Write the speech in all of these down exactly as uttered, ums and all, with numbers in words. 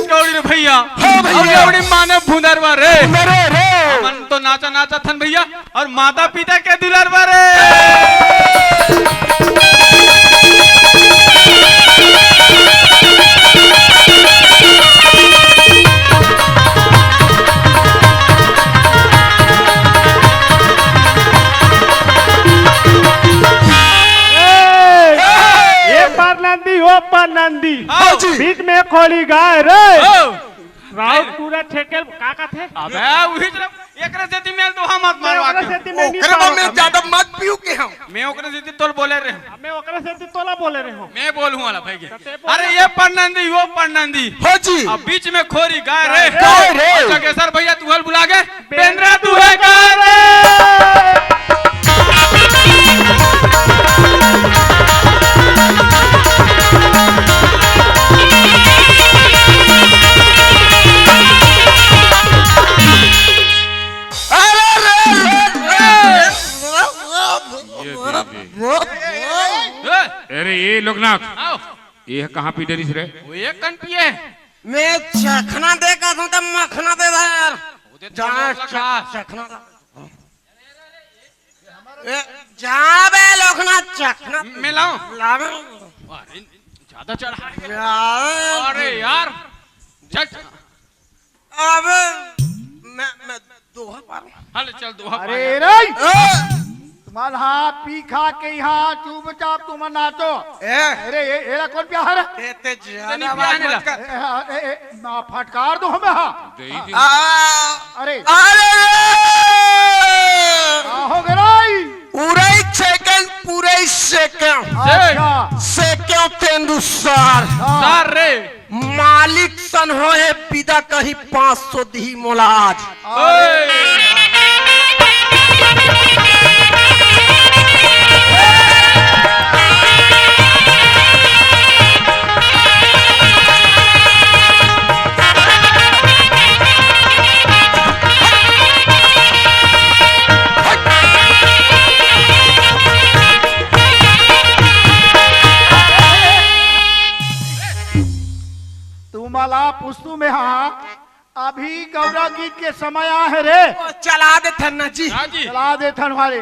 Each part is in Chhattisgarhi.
कौड़ी रे भैया। हाँ भैया। अउ लौड़ी माने भुंदरवा रे। भुंदरवा रे। हमन तो नाचा नाचा थन भैया, अउ माता पिता के दुलरवा रे। ए, ए पार नंदी, ओ पार नंदी। हाँ जी। बीच में खोली गाय रे। ओ। राउत पूरा छेके ल का कथे? अबे, उही तरफ एकरे सेती मेल दोहा मत मारो ओकरे आके। सेती मैं नहीं ओकरे पारो में का ज्यादा मैं। मत पीऊ के हम। मैं ओकरे सेती तोल बोले रहे हूँ। मैं ओकरे सेती तोला बोले रहे हूँ। मैं बोलूँ वाला भाई के। तो ते बोल अरे ना। ये पन्नंदी, वो पन्नंदी। हाँ जी। अब बीच में खोरी गाय रे। गाय रे। अच्छा, केसर भैया तू हल बुला के। बेंदरा तू है गाय रे। अरे रे रे रे। ये दे, दे। ए! अरे ये लोकनाथ, आओ। ये कहाँ पी डरिस रे? वो एक कन पिए। मैं चखना दे का तू तब मखना दे दे यार। वो दे तो जाना लोकनाथ। चखना दे। ए, जा बे लोकनाथ चखना। मैं लाऊं? लावे। अरे, ज्यादा चढ़ा। लावे। अरे यार, चल। अब मैं, मैं दोहा पारूं। हल चल दोहा अरे पार। रे, ए! तुम्हारा पी खा के यहाँ चुपचाप तुम नाचो। ए! अरे, ये, एला कौन प्यार है? ते, ते ज्यादा नहीं आवाज पियाने मत ला। कर। ए, ए, ए, ए, ना फटकार दो हमें, हाँ। दे ही दे। आ, अरे। अरे रे! का हो गराई? पूरे सेकंड, पूरे सेकंड। अच्छा। सेकंड तेंदुसार। हाँ। सार रे। मालिक सन होए बिदा कही पाँच सौ दिही मोला आज। ओए। तुम्हाला पुस्तू में हा, अभी गौरा गीत के समय आहे रे। ओ, चला देथन ना जी। हाँ जी। चला देथन वाले।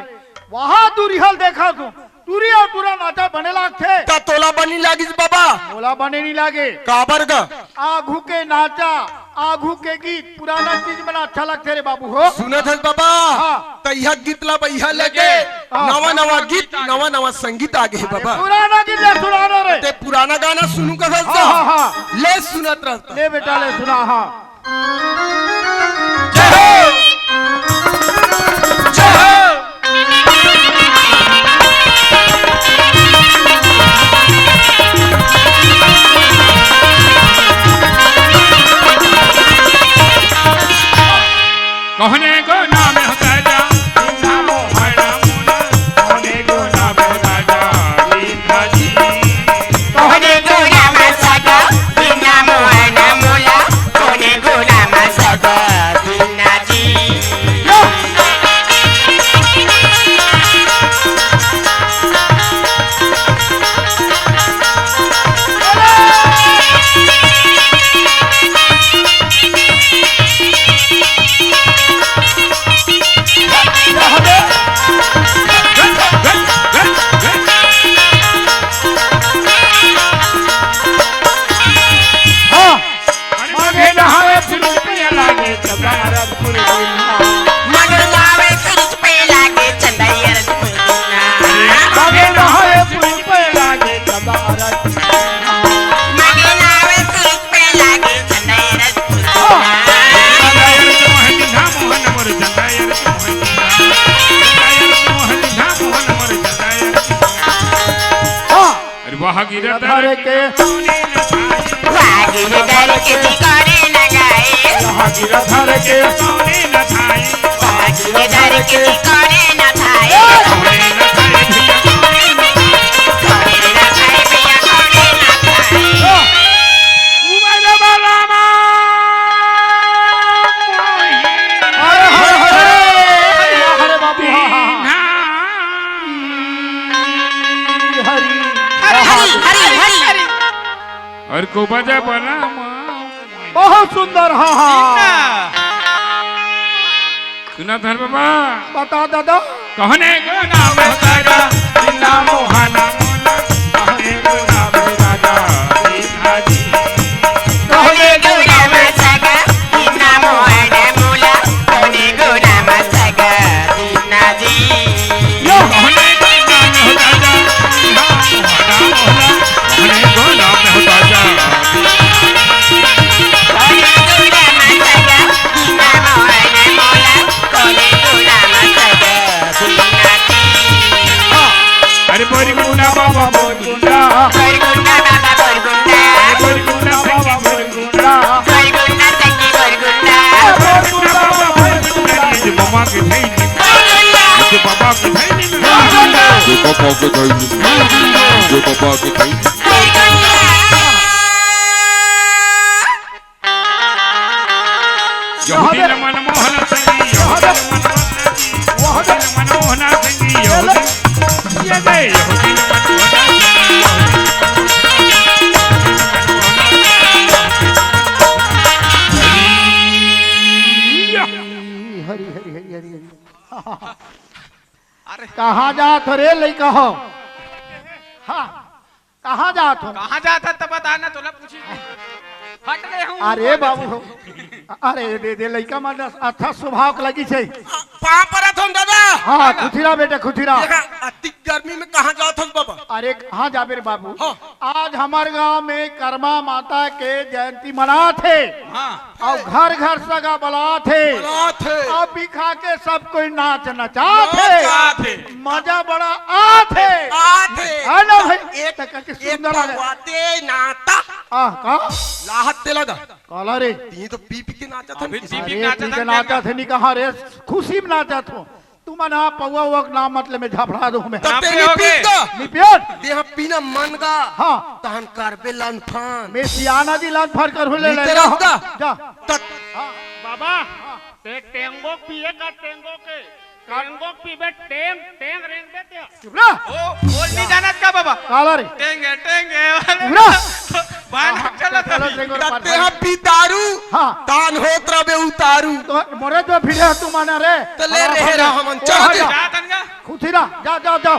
वहाँ दूरी हल देखा तू। टूरी अउ टूरा नाचा बने लागथे। त तोला बनी लागिस बाबा? मोला बने नहीं लागे। काबर ग? आघू के नाचा, आघू के गीत, पुराना चीज मन अच्छा लगथे रे बाबू हो। सुनत हस बाबा? हाँ। त इहा गीत ला बइहा लगे। हाँ। नवा नवा गीत, नवा नवा संगीत आगे हे बाबा। पुराना गीत ले सुनाना रे। ते पुराना गाना सुनू का हाँ, हाँ, हाँ। ले सुनत रहता। ले बेटा ले सुना, हाँ। जय हो। जय हो। कहने को नाम होता जा, नाम होना मुना, कहने को नाम होता जा, बिंदा जी। कोने गोला मसाला, बिना मोहना मोला, कोने गोला मसाला, बिना जी। हाँ। अरे मगे नहावे सूरज पे लागे चंदा यार पूरे दिन। मगे नहावे सूरज पे लागे चंदा यार पूरे दिन। मगे नहावे सूरज पे लागे चंदा यार। मगे नहावे सूरज पे लागे चंदा यार पूरे दिन। चंदा यार के मोहन दिखा मोहन मोर चंदा यार के मोहन दिखा। चंदा यार के मोहन दिखा मोहन मोर चंदा यार। हाँ। अरे वाह गिरधर के वाह गिरधर के ठिकाने न जाए। वाह गिरधर के ठिकाने न जाए। वाह गिरधर के ठिकाने न जाए। ठिकाने न जाए भैया। ठिकाने न जाए भैया, ठिकाने न जाए। उबे बाबा रामा। अरे हरे हरे। अरे बाबू, हाँ, हाँ, हाँ। हरि, हरि, हरि, हरि। अउ को बजा बना माँ। बहुत सुंदर, हाँ, हाँ। सुना धर बाबा। बता दादा। कहने को नाम होता जा, बिना मोहना मोला, कहने को नाम होता जा, बिना जी। कहने को नाम होता जा, बिना मोहना मोला, कहने को नाम होता जा, बिना जी। यो। कहने को नाम होता जा, बिना मोहना मोला, कहने को नाम होता जा। अरे बोल गुंडा बाबा बोल गुंडा। अरे बोल गुंडा बाबा बोल गुंडा। अरे बोल गुंडा बाबा बोल गुंडा। बोल गुंडा बाबा बोल गुंडा। निज बाबा के धई निज बाबा के धई निज बाबा के धई निज बाबा के धई। यहूदी न मनमोहन संगी, यहूदी न मनमोहन संगी, यहूदी न मनमोहन संगी, यहूदी, ये दे, यहूदी न मनमोहन संगी, यहूदी न मनमोहन संगी। हरी, हरी, हरी, हरी, हरी। अरे। कहाँ जात हो रे लइका हो? हाँ। कहाँ जात हो? कहाँ जात हस त बता ना, तोला पूछी। हट ले हूँ। अरे बाबू, अरे दे दे, लइका मन अच्छा स्वभाव के लगी छे। पाँव परत हन दादा। हाँ, खुशी रहा बेटा, खुशी रहा। देखा, अति गर्मी में कहाँ जात हस बाबा? अरे कहाँ जाबे रे बाबू? हाँ। आज हमर गांव में करमा माता के जयंती मनात हे। हाँ। अउ घर घर सगा बलात हे। बलात हे। अउ बिखा के सब कोई नाच नचात हे। नचात हे। मजा बड़ा आत हे। आत हे। है ना भाई? एक, त कइसे एक सुंदर आ जाए। बाते नाता। आह, का? लाहत तेला दा। काला रे? ती तो पी पी के नाचत अभी हन। पी पी अरे, नाचत पी के हन, नाचत हे, नी कहा रे, खुशी में नाचत हो। तुमन हा पौवा उवा के नाम मत ले, मैं झापड़ा दूं मैं। तब ते नापे नी होगे। पीत दा। नी पियत। ते हा पीना मन गा। हाँ। तहन करबे लनफन। मैं सियाना जी लनफन करूँ ले ले। नितरस दा। जा। तत- हाँ। बाबा, ते टेंगो पिए का टेंगो के। टेंगो पीबे टेंग, टेंग रेंग दे ते। चुप रह। ओ, बोल नहीं जानत का बाबा? काला रे। टेंगे, टेंगे। चुप रह। बाहर चला था। चलो, देखो, तब ते हा पीतारू। हाँ। तान होत रबे उतारू। तो मोरे जो भिड़े तू माना रे। तो ले रे, रे, हमन ओ, चल हाँ, दे। जा। जा तनगा। खुशी रहा, जा, जा, जा।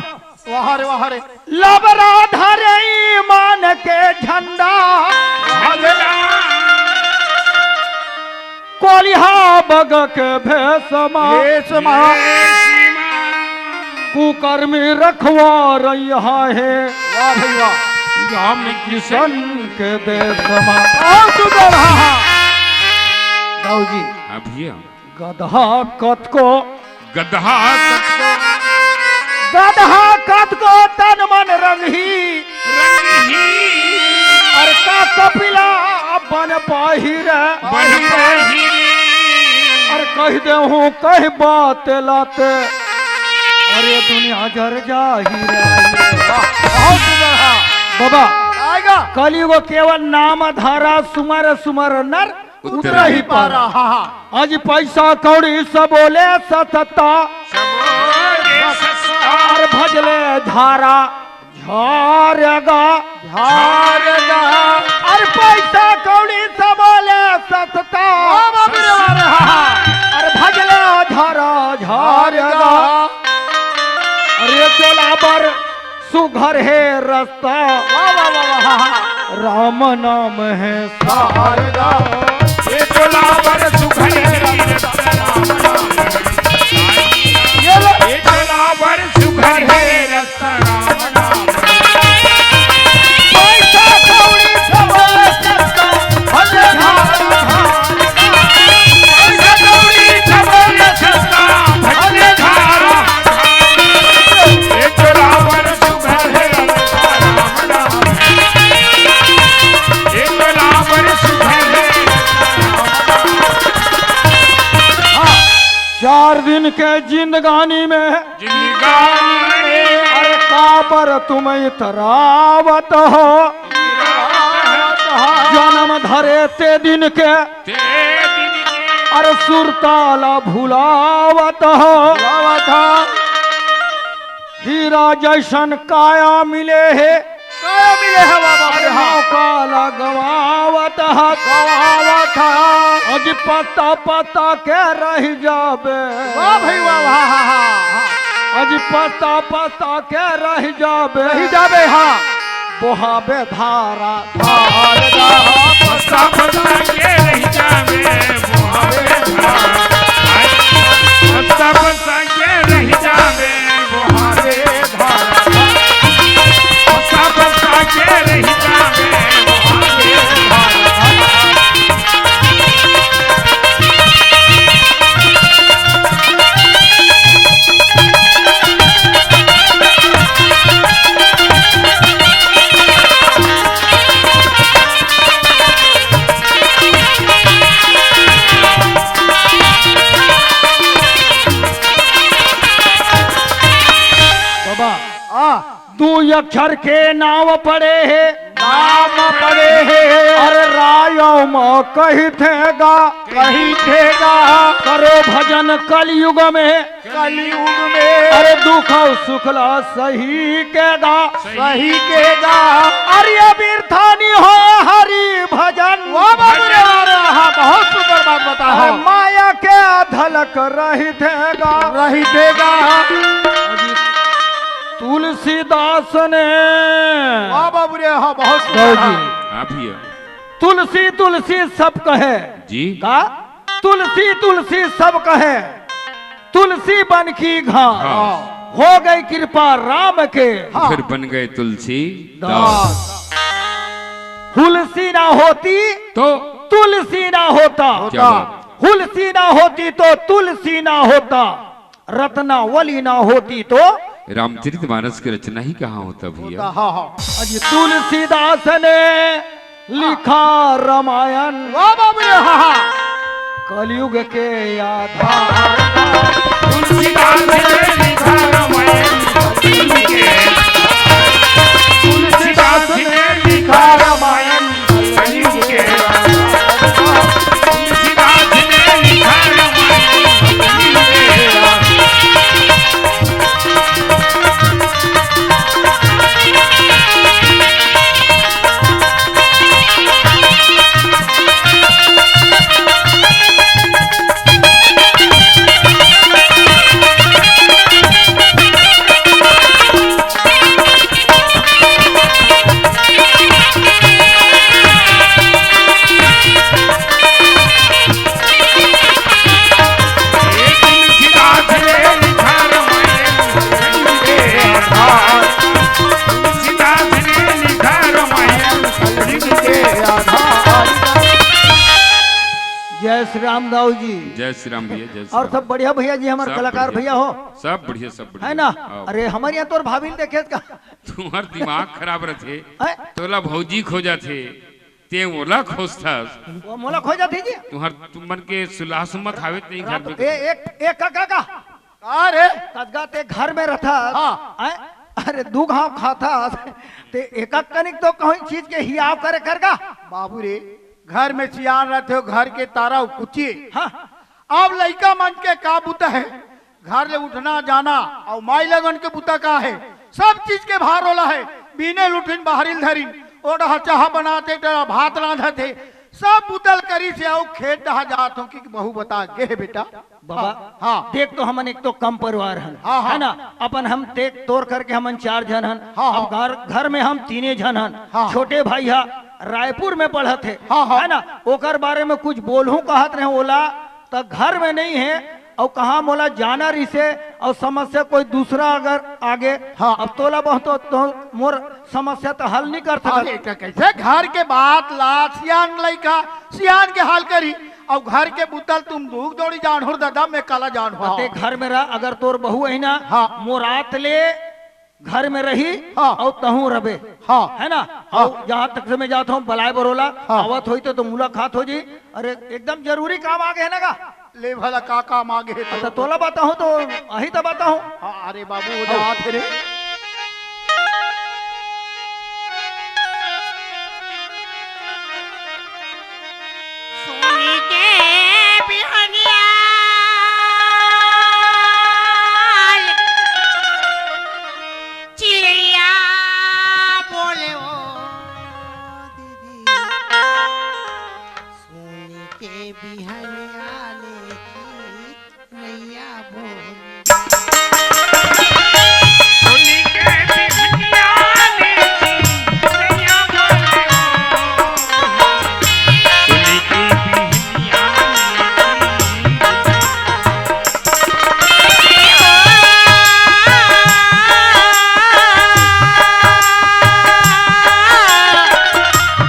वाह रे, वाह रे। लबरा धरे ईमान के झंडा। झंडा। कोलिहा बग के भेसमा। भेसमा। कुकर्मी रखवारइया हे। वाह भाई वाह। राम किशन के देसमा। बहुत सुंदर, हाँ, हाँ। दाऊ जी। हाँ भैया। गदहा कतको। गदहा कतको। गदहा कतको तन मन रंगही। रंगही। अरे का कपिला बन पाही रे। बन पाही। अरे कहि देहूँ कहि बात लाते। अरे दुनिया जर जाही रे। वाह, बहुत सुंदर है। बाबा, आएगा। कलयुग केवल नाम धरा सुमर सुमर नर उतरहि पारा। हाँ, हाँ। आज पैसा कौड़ी सबो ले सस्ता। सबो ले सस्ता। अरे भजले झारा झारेगा। झारेगा। अरे पैसा कौड़ी सबो ले सस्ता। वाह, वाह, वाह, वाह। अरे भजले झारा झारेगा। अरे चला बर सुघर हे रस्ता। वाह, वाह, वाह, वाह, हाँ, हाँ। राम नाम हे सारदा। ये चला बर सुघर हे रस्ता, राम नाम हे। ये लो। ये चला बर सुघर हे रस्ता, राम नाम हे। पैसा कौड़ी सब रस्ता, भले धाम धाम। चार दिन के जिंदगानी में जिंदगानी। अरे काबर तुम इतरावत हो? जन्म धरे ते दिन के अरे सुरता ला भुलावत हो। हीरा जैसन काया मिले हे, मिले हे बाबा, अरे हाँ। मौका लगवावत हा। गवावत हा। अजी पता पता के रह जाबे। वाह भाई वाह, वाह, हाँ, हाँ, हाँ। अजी पता पता के रह जाबे। रह जाबे, हाँ। बोहाबे धारा धार दा। पता पता के रह जाबे, बोहाबे धारा। पता पता के रह जाबे, बोहाबे धारा। बाबा, आ, दू अक्षर के नाव पड़े हे। नाम पड़े हे। अरे रायो म कहिथे गा। कहिथे गा। करो भजन कलयुग में। कलयुग में। अरे दुख अउ सुख ला सही के गा। सही के गा। अरे बिरथा नी हो हरि भजन। वाह बाबू रे, अरे हाँ, बहुत सुंदर बात बता अरे हो। माया के अधलक रहिथे गा। रहिथे गा। तुलसीदास ने। वाह बाबू रे, हाँ, बहुत सुंदर। जी। हाँ भैया। तुलसी तुलसी सब कहे। जी। का? तुलसी तुलसी सब कहे, तुलसी बन की घास। हाँ। हो गई कृपा राम के। हाँ। फिर बन गए तुलसी दास। दास। हुलसी ना होती तो? तुलसी ना होता। क्या बात। हुलसी ना होती तो तुलसी ना होता। रत्नावली ना होती तो रामचरित मानस की रचना ही कहाँ होता भैया? होता, हाँ, हाँ। अजी तुलसीदास ने लिखा रामायण। वाह बाबू रे, हाँ, हाँ। कलयुग के आधार। तुलसीदास ने लिखा रामायण कलयुग के। तुलसीदास ने लिखा रामायण कलयुग के। तुलसीदास ने लिखा रामायण कलयुग के। जय श्री राम दाऊ जी। जय श्री राम भैया, जय श्री और राम। सब बढ़िया भैया जी, हमारे सब कलाकार बढ़िया। भैया हो। सब बढ़िया, सब बढ़िया। है ना? आओ। अरे हमारे यहाँ तो और भाभी ने देखे का। तुम्हार दिमाग खराब रहते। हैं? तोला भौजी खोजा थे, ते मोला खोजथस। वो मोला खोजा थे जी। तुम्हार तुम मन के सुलाह सुमत हावे ते घर रात में। ए, एक, एक का, का, का? का रे? कदगा ते घर में रहथस। हाँ। हैं? अरे दू घाव खाथस। ते एक कनिक तो कहूँ चीज के हियाव करे कर का? बाबू रे, घर में सियान रहते हो, घर के तारा कुची। हाँ। अब लइका मन के का बुता हे, घर ले उठना जाना, अउ माई लगन के बुता का हे, सब चीज के भार ओला हे। बीने ल उठिन, बहारी ल धरिन, ओ डहा चाहा बनाथे, तेरा भात रांधथे, सब बुता ल करिस हे, अउ खेत डहा जात हों कि बहू बता गे हे बेटा। बाबा, हाँ। देख तो हमन एक तो कम परिवार हन, हाँ, हाँ। है ना? अपन हम तेक तोर करके हमन चार झन हन। हाँ, अब हाँ। घर, घर में हम तीने झन हन। हाँ। छोटे भाई हा रायपुर में पढ़त हे, हाँ, हाँ। है ना? ओकर बारे में कुछ बोलहूँ कहत रहे ओला, त घर में नहीं हे, अउ कहाँ मोला जाना रिसे, अउ समस्या कोई दूसरा अगर आगे, हाँ। अब तोला बहुत तो, तो मोर समस्या तो हल नहीं कर सकत। अरे, क-, कैसे घर के बात ला, सियान लइका, सियान के हाल करी, अउ घर के बुता ल तुम दूख जोड़ी जानहूँ दादा, मैं काला जानहूँ। ते घर में रह, अगर तोर बहू अही ना, हाँ। मोर आत ले घर में रही, हाँ। अउ तहूँ रबे। हाँ। है ना? हाँ। अउ जहाँ तक से मैं जात हूँ, बलाय बरोला, हाँ। आवत होई तो, तो मुलाकात हो जी। अरे, एकदम जरूरी काम आ गे हे ना का? ले भला का काम आ गे हे तो? अच्छा, तोला बताहूँ तो, अही तो बताहूँ। हाँ, अरे बाबू, वो तो हाँ। आत हे रे। सोनी के बिहनिया चिड़िया बोले बिहनिया ले चिरैया बोले। सुन के बिहनिया ले चिरैया बोले। सुन के बिहनिया ले चिरैया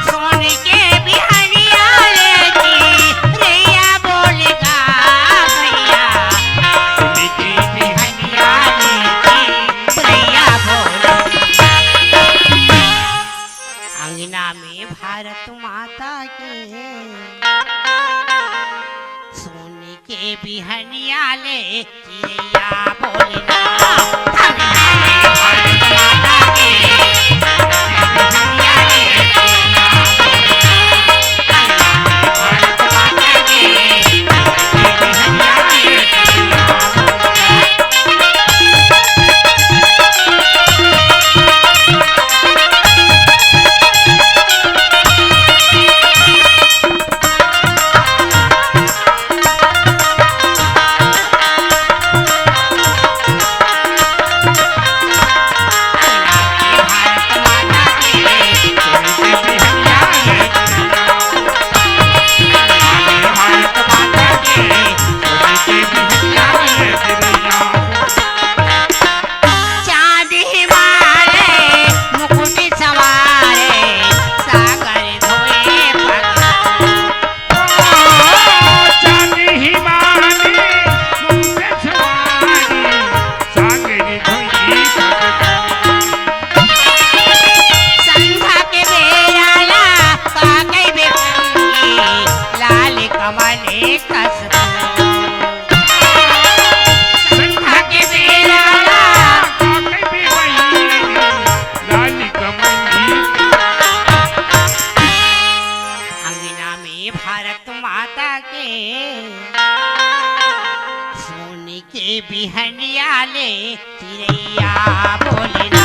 सुन के बिहनिया ले चिरैया बोले गा भैया। सुन के बिहनिया ले चिरैया बोले। अंगना में भारत माता के सुन के बिहनिया ले चिरैया बोले ना। चांद ही मारे मुकुट संवारे, सागर धोए पग। चांद ही मारे मुकुट संवारे, सागर धोए पग। संध्या के बेरा ला पाके बेसंगी, लाल कमल कस। संध्या के बेरा ला अंगना में भारत माता के सुन के बिहनिया ले चिरैया बोले ना।